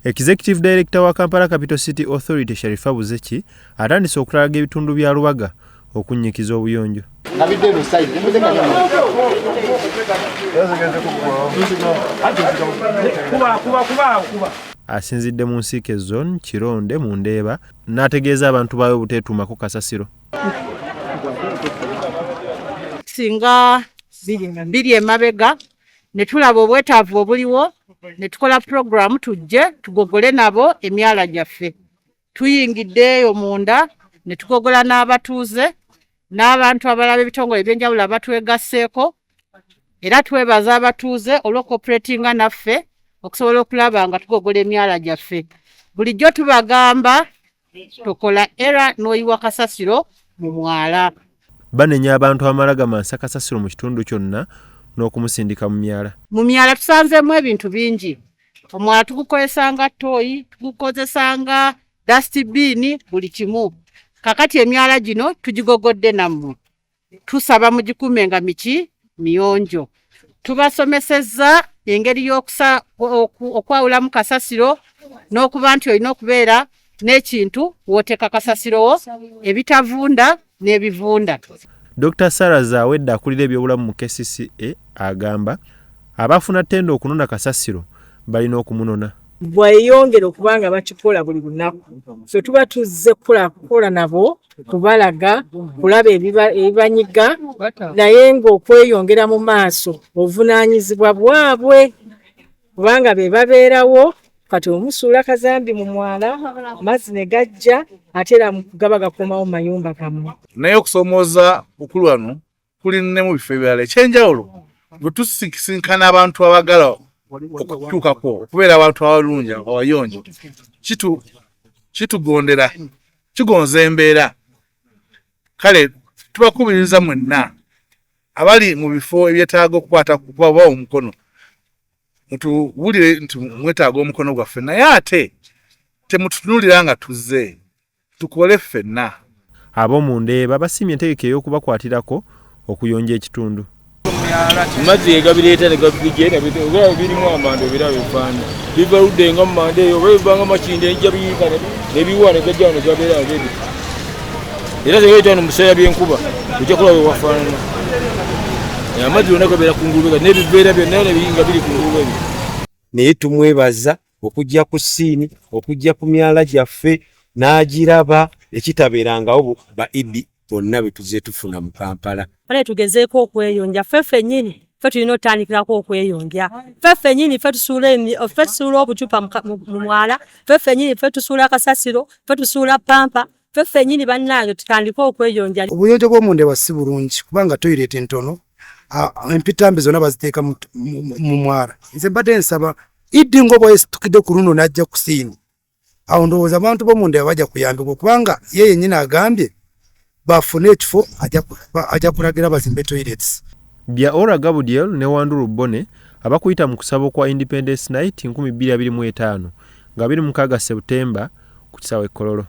Executive Director wa Kampala Capital City Authority Sharifa Buzeki atandise okulaga ebitundu bya Lubaga okunnyikiza obuyonjo. Asinzidde mu Nsiike Zone, Kironde mu Ndeeba n'ategeeza abantu baayo obuteetuumako kasasiro. Singa biri emabega ne tulaba obwetaavu obuliwo ne tukola pulogulaamu tujje tugogole nabo emyala gyaffe. Tuyingidde eyo munda ne tugogola n'abatuuze n'abantu abalala ebitongole ebyenjawulo abatwegasseeko, era twebaza abatuuze olw'okuoperatinga naffe okusobola okulaba nga tugogola emyala gyaffe. Bulijjo tubagamba tokola era n'oyiwa kasasiro mu mwala. Banenya abantu abamala gamansa kasasiro mu kitundu kyonna n'okumusindika mu myala. Mu myala tusanzeemu ebintu bingi. Omwala tugukozesa nga ttooyi, tugukozesa nga dustbin, buli kimu. Kakati emyala gino tugigogodde nammwe. Tusaba mugikuume nga miki miyonjo. Tubasomesezza engeri y'okwawulamu kasasiro n'okuba nti olina okubeera n'ekintu w'oteeka kasasirowo, ebitavunda n'ebivunda. Dr. Sarah Zawedde akulira ebyobulamu mu KCCA agamba abafuna ttenda okunona kasasiro balina okumunona. Bweyongera okuba nga bakikola buli lunaku, so tuba tuzze kukola nabo, kubalaga, kulaba ebibanyiga, naye ng'okweyongera mu maaso obuvunaanyizibwa bwabwe kubanga be babeerawo. Kati omusuula kazambi mu mwala, amazzi ne gajja, ate era gaba gakomawo mu mayumba gammwe. Naye okusoomooza okuli wano kuli ne mu bifo ebirala eky'enjawulo bwe tusisinkana abantu abagala okutuukako okubeera abantu abalungi abayonjo, kitugondera, kigonza embeera. Kale tubakubiriza mwenna abali mu bifo ebyetaaga okukwata kubawa omukono, mutuwulire nti mwetaaga omukono gwaffe, naye ate temututunuulira nga tuzze, tukole ffenna. Ab'omu Ndeeba basiimye entegeka ey'okubakwatirako okuyonja ekitundu. Amazzi ge gabireeta ne gabijja era birimu amanda ebirabo ebifaanana biva ludde nga mu manda eyo oba biva nga Makindye ejja biyiika ne biwa ne gajja ne gabeera awo ebyo. Era tegaita wano mu biseera by'enkuba ojja kulaba bwe wafaanana. Amazzi gonna gabeera ku ngulu n'ebiveera byonna nga biri ku ngulu ebyo. Naye tumwebaza okujja ku siini, okujja ku myala gyaffe n'agiraba ekitabeerangawo ba Idi bonna be tuzze tufuna mu Kampala. Kale tugezeeko okweyonja ffe ffennyini, ffe tulina otandikirako okweyonja ffe ffennyini, ffe tusuula obucupa mu mwala, ffe ffennyini ffe tusuula kasasiro, ffe tusuula pampa, ffe ffennyini. Bannange, tutandike okweyonja. Obuyonjo bw'omu Ndeeba si bulungi kubanga toyireti ntono, empitambi zonna baziteeka mu mwala. Nze mbadde nsaba Iddi nga obwayesitukidde ku luno n'ajja ku siini awo, ndowooza abantu b'omu Ndeeba bajja kuyambibwa kubanga ye yennyini agambye bafune ekifo, ajja kulagira bazimbe toilets. Bya Ora Gabudiel ne Wanduru Bone abakuyita mu kusaba okwa Independence Night 2025 nga 26 September ku kisaawe e Kololo.